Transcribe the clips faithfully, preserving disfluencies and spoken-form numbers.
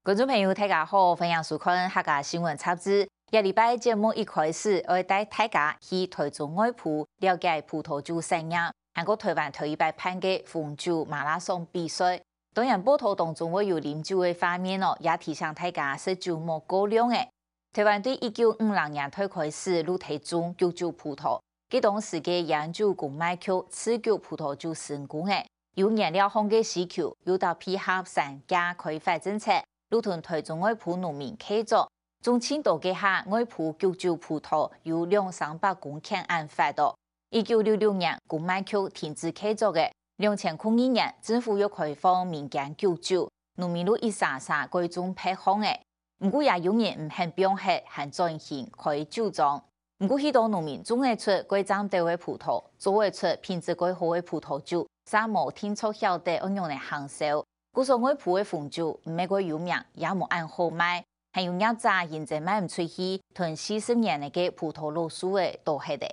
觀眾朋友，大家好，歡迎收看客家新聞雜誌。這禮拜節目一開始，愛帶大家去台中外埔了解葡萄酒產業，還過台灣頭一擺辦个紅酒馬拉松比賽。當然，報導當中會有啉酒个畫面哦，也提醒大家食酒莫過量誒。台灣對一九五零年代開始就在種菊酒葡萄，該當時个菸酒公賣局自菊葡萄酒成功誒， 有原料項个需求，又搭配合產業開發政策，就同台中外埔農民契作，種盡多个下外埔菊酒葡萄有兩三百公頃恁闊哦。一九六六年，公賣局停止契作个，兩千空二年，政府又開放民間菊酒，農民就一儕儕改種別項誒。毋過也有人毋肯放忒，還轉型開酒莊。 毋過，許多農民種得出蓋靚兜个葡萄，做得出品質蓋好个葡萄酒，嗄無定著曉得愛仰仔行銷。故所外埔个紅酒毋係蓋有名，也無恁好賣，還有業者因爭賣毋出去，吞四十年个葡萄老樹仔倒忒了。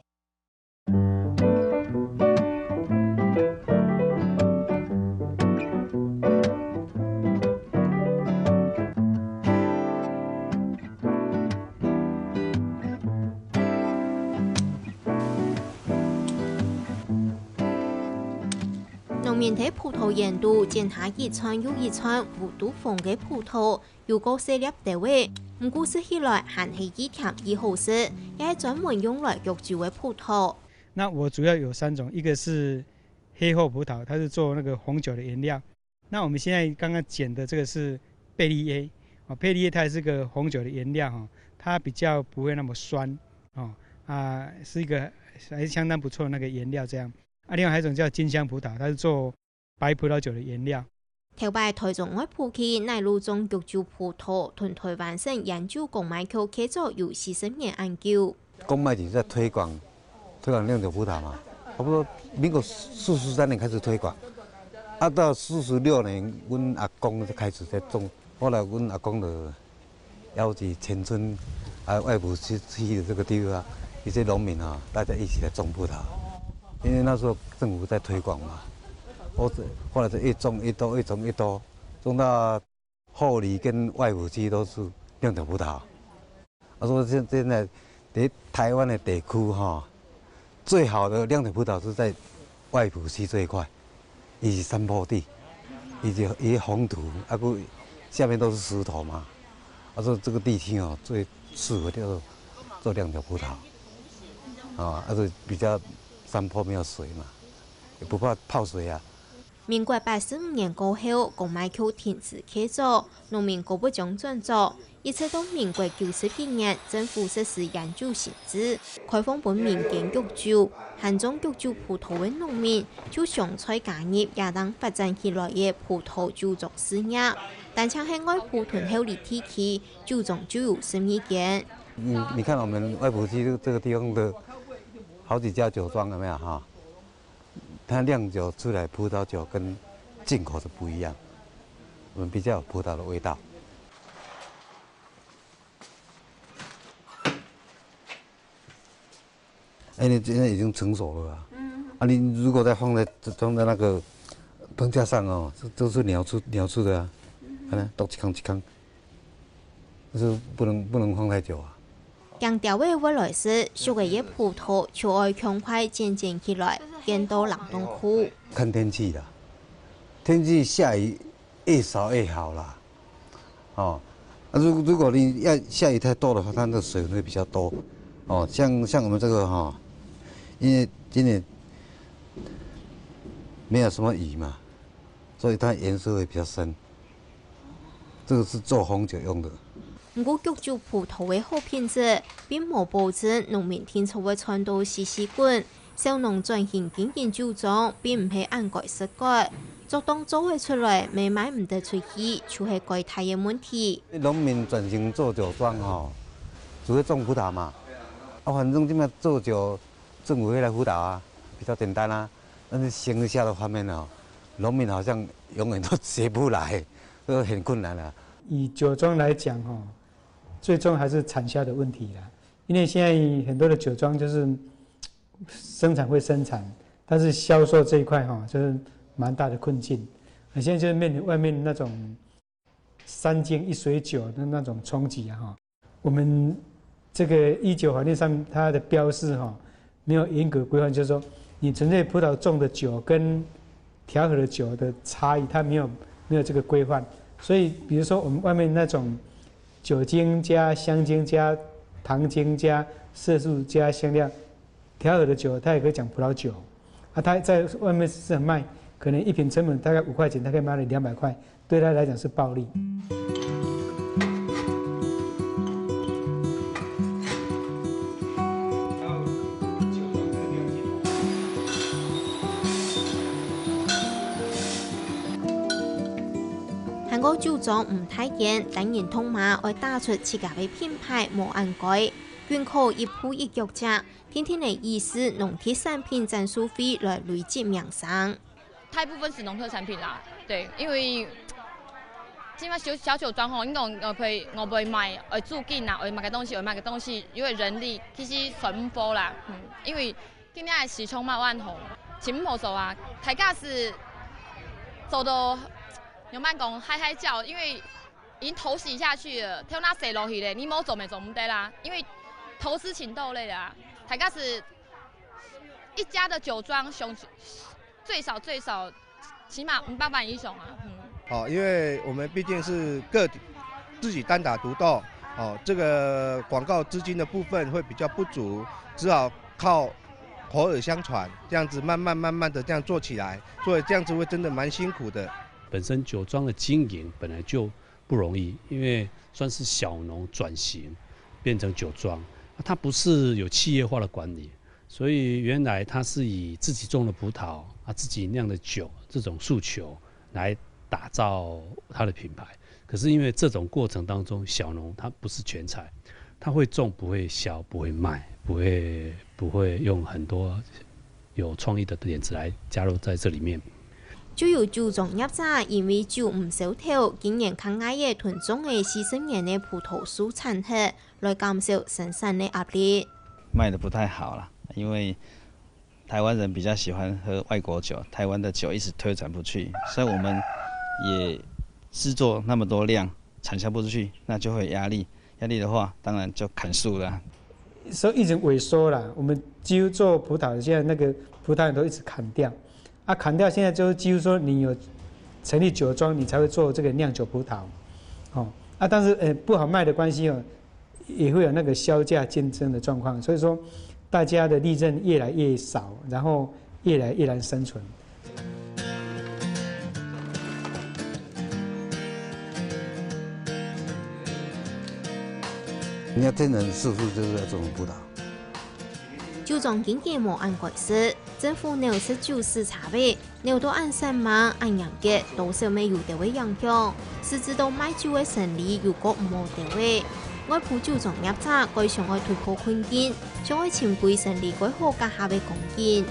農民在葡萄園肚剪下一串又一串烏肚紅个葡萄，有夠細粒兜仔，毋過食起來還係又甜又好食，也係專門用來焗酒个葡萄。那我主要有三種，一個是黑后葡萄，它是做那個紅酒的原料。那我們現在剛剛剪的這個是貝利耶，哦，貝利耶它也是個紅酒的原料哈，它比較不會那麼酸，哦，啊，是一個還是相當不錯的那個原料這樣。啊，另外還有一種叫金香葡萄，它是做白葡萄酒的原料。頭擺台中外埔區哪路種焗酒葡萄，同台灣省菸酒公賣局契作有四十年恁久。 公賣局在推廣，推廣釀酒葡萄嘛，差不多民國四十三年開始推廣，啊，到四十六年，阮阿公就開始在種，後來阮阿公就邀集全村，啊，外埔地區的這個地方啊，一些農民啊，大家一起來種葡萄，因為那時候政府在推廣嘛，後，後來就越種越多，越種越多，種到后里跟外埔區都是釀酒葡萄。 啊，所以現，現在在台灣的地區吼，最好的釀酒葡萄是在外埔區這一塊，以及山坡地，以及，以及紅土，啊，故下面都是石頭嘛。啊，所以這個地區哦，最適合叫做做釀酒葡萄。啊，啊，就比較山坡沒有水嘛，也不怕泡水啊。 民國八十五年過後，公賣局停止契作，農民姑不將轉作，一直到民國九十一年，政府實施菸酒新制，開放分民間焗酒，還種焗酒葡萄个農民，就相賽加入這當發展起來个葡萄酒莊事業。單淨係外埔同后里地區，酒莊就有十二間。你，你看我們外埔區這個地方的好幾家酒莊，有沒有哈？ 它釀酒出來葡萄酒跟進口的不一樣，我們比較有葡萄的味道。哎，你現在已經成熟了啊。嗯。啊，你如果再放在，放在那個燈架上哦，這都是鳥吃，鳥吃的啊。嗯。看，都一空一空。 是不能，不能放太久啊。驚鳥仔會來食，熟个个葡萄就愛趕快剪剪起來，捐到冷凍庫。看天氣啦，天氣下雨越少越好啦。哦，啊，如，如果你要下雨太多的話，它的水分会比較多。哦，像，像我們這個哈，因為今年沒有什麼雨嘛，所以它顏色會比較深。 這個是做紅酒用的。毋過，焗酒葡萄个好品質，並無保證農民定著會賺到死死滾。小農轉型經營酒莊，並毋係恁該食該。作當做會出來，乜賣毋得出去，就係較大个問題。農民轉型做酒莊吼，主要種葡萄嘛。啊，反正這邊做酒，政府會來輔導啊，比較簡單啊。但是行銷的方面哦，農民好像永遠都學不來。 都很困難啊。以酒莊來講，吼，最終還是產銷的問題啦。因為現在很多的酒莊就是生產會生產，但是銷售這一塊，吼，就是蠻大的困境。啊，現在就是面臨外面那種三斤一水酒的那种冲击啊哈。我们这个一酒法令上它的标示哈，没有严格规范，就是说你纯粹葡萄种的酒跟调和的酒的差异，它没有没有这个规范。所以比如说我们外面那种酒精加香精加糖精加色素加香料调和的酒，它也可以讲葡萄酒。啊，它在外面市场卖，可能一瓶成本大概五块钱，它可以卖到两百块，对他来讲是暴利。還過酒莊毋大間，單人同嫲愛打出自家个品牌無恁該，更靠一步一腳跡，定定仔以農特產品展售會來累積名聲。大部分是農特產品啦，對，因為這擺小小酒莊吼，應該我會我會賣，會煮緊啊，會買个東西，會買个東西，因為人力其實算毋多啦，嗯，因為今年个市場嘛還好，真毋好做啊，大家是做到仰般講，嗨嗨叫，因為已經投資下去了，頭那洗落去咧，你無做也做毋得啦，因為投資盡多咧啊，大家是一家的酒莊上最少最少起碼五百萬以上啊，嗯。哦，因為我們畢竟是個體，自己單打獨鬥，哦，這個廣告資金的部分會比較不足，只好靠口耳相傳，這樣子慢慢慢慢的這樣做起來，所以這樣子會真的蠻辛苦的。本身酒莊的經營本來就不容易，因為算是小農轉型變成酒莊，它不是有企業化的管理，所以原來它是以自己種的葡萄啊，自己釀的酒這種訴求來打造它的品牌。可是因為這種過程當中，小農他不是全才，他會種不會銷，不會賣，不會不會用很多有創意的點子來加入在這裡面。就有酒莊業者因為酒毋銷頭，竟然較願意同種个四十年个葡萄樹斬忒，來減少生產个壓力。賣得不太好啦，因為台灣人比較喜歡喝外國酒，台灣的酒一直推展不去，所以我們也製作那麼多量，產銷不出去，那就會有壓力。壓力的話，當然就砍樹了。所以一直萎縮啦，我們幾乎做葡萄，現在那個葡萄園都一直砍掉。啊，砍掉現在就是幾乎說你有成立酒莊，你才會做這個釀酒葡萄，哦，啊，但是呃不好賣的關係哦，也會有那個削價競爭的狀況，所以說大家的利潤越來越少，然後越來越難生存。人家天然是不是就是要种葡萄？ 酒庄經營無恁該食，政府扭食酒駛車位，扭到恁煞猛、恁嚴格，多少乜有兜仔影響，實質到賣酒个生理又過毋好兜仔。外埔酒莊業者該想愛突破困境，想愛尋歸生理較好該下个光景。